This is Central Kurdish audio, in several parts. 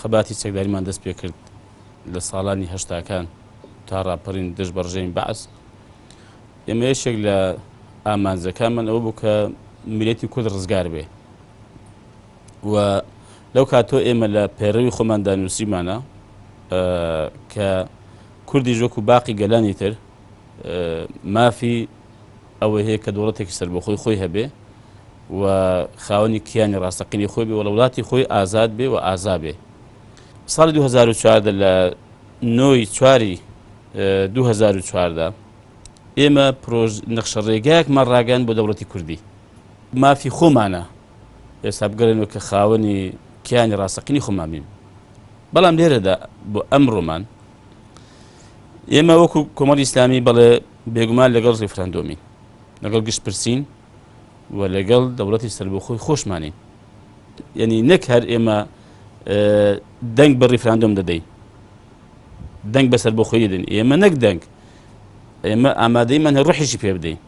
خەباتی چەکداریمان دەست پێ کرد لە ساڵانی هەشتاکان تا ڕاپەڕین دژ بە ڕژێمی بەعس، ئێمە یەکێک لە ئامانجەکانمان ئەوە بوو کە میللەتی کورد ڕزگار بێ و لەو کاتۆ ئێمە لە پەیڕەوی خۆماندا نووسیمانە کە کوردیش وەکو باقی گەلانی تر مافی ئەوەی هەیە کە دەوڵەتێکی سەربەخۆی خۆی هەبێ و خاوەنی کیانی ڕاستەقینی خۆی بێ و لە وڵاتی خۆی ئازاد بێ و ئازا بێ. ساڵی 2014 لە نۆی چواری 2014 ئێمە پرۆژ نەخشە ڕێگایەکمان ڕاگەیاند بۆ دەوڵەتی کوردی. مافی خۆمانە ئێستا بگەڕێنەوە کە خاوەنی کیانی ڕاستەقینی خۆمان بین. بەڵام لێرەدا بۆ ئەمڕۆمان ئێمە وەکو کۆمەڵی ئیسلامی بەڵێ بێگومان لەگەڵ ڕیفراندۆمین، لەگەڵ گشتپرسین و لەگەڵ دەوڵەتی سەربەخۆی خۆشمانین. یعنی نەک هەر ئێمە دەنگ بە ڕیفراندۆم دەدەین، دەنگ بە سەربەخۆیی دەدەین، ئێمە نەک دەنگ، ئێمە ئامادەیمان هەر ڕوحیشی پێ بدەین.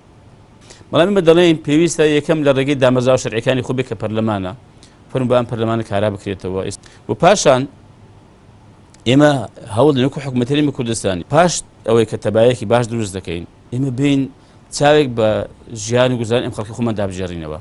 بەڵام ئێمە دەڵێین پێویستە یەکەم لە ڕێگەی دامەزراوە شەرعیەکانی خۆ بێ کە پەرلەمانە، فەرموو با ئەم پەرلەمانە کارا بکرێتەوە و پاشان ئێمە هەوڵ دەدەین وەکو حکومەتی هەرێمی کوردستانی پاش ئەوەی کە تەبایەکی باش دروست دەکەین ئێمە بین چاوێک بە ژیان و گوزاران ئەم خەڵکی خۆمان دابژێڕینەوە.